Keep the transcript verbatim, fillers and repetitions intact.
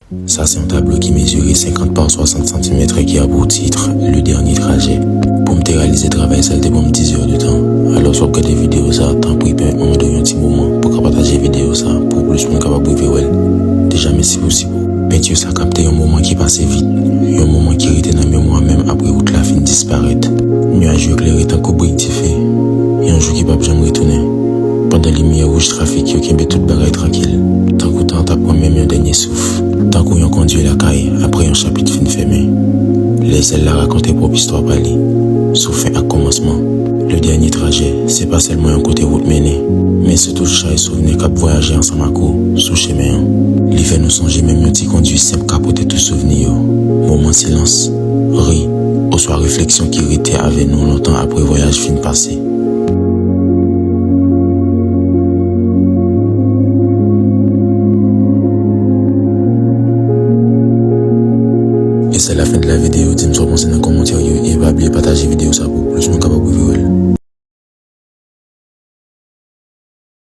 Sa se yon tablo ki mezire senkant pa swasant santimèt e ki a pou tit Le Dernier Trajet. Pou m te reyalize travay sa, l te pran m diz è de tan. Alò, si w ap gade videyo sa, tanpri pèmèt mwen mande w yon ti moman pou w ka pataje videyo sa, pou plis moun kapab rive wè l. Deja, mèsi pou sipò. Penti sa kapte yon moman ki pase vit, yon moman ki rete nan memwa menm apre wout la fin disparèt. Nyaj yo klere tankou brik dife, yon jou ki p ap janm retounen. Pandan limyè wouj trafik yo kenbe tout bagay trankil, tankou tan an t ap pran menm yon dènye souf, tankou yon kondui lakay apre yon chapit fin fèmen. Lè sèl la rakonte pwòp istwa pa li, sou fen ak kòmansman. Le Dernier Trajet, se pa sèlman yon kote wout mennen, men se tout chay souvni k ap vwayaje ansanm ak ou sou chemen an. Li fè nou sonje menm yon ti kondui senp ka pote tout souvni yo, moman silans, ri, oswa refleksyon ki rete avè nou lontan apre vwayaj fin pase. E se la fen de la videyo. Di m sa w panse nan kòmantè yo e pa bliye pataje videyo sa pou plis moun kapab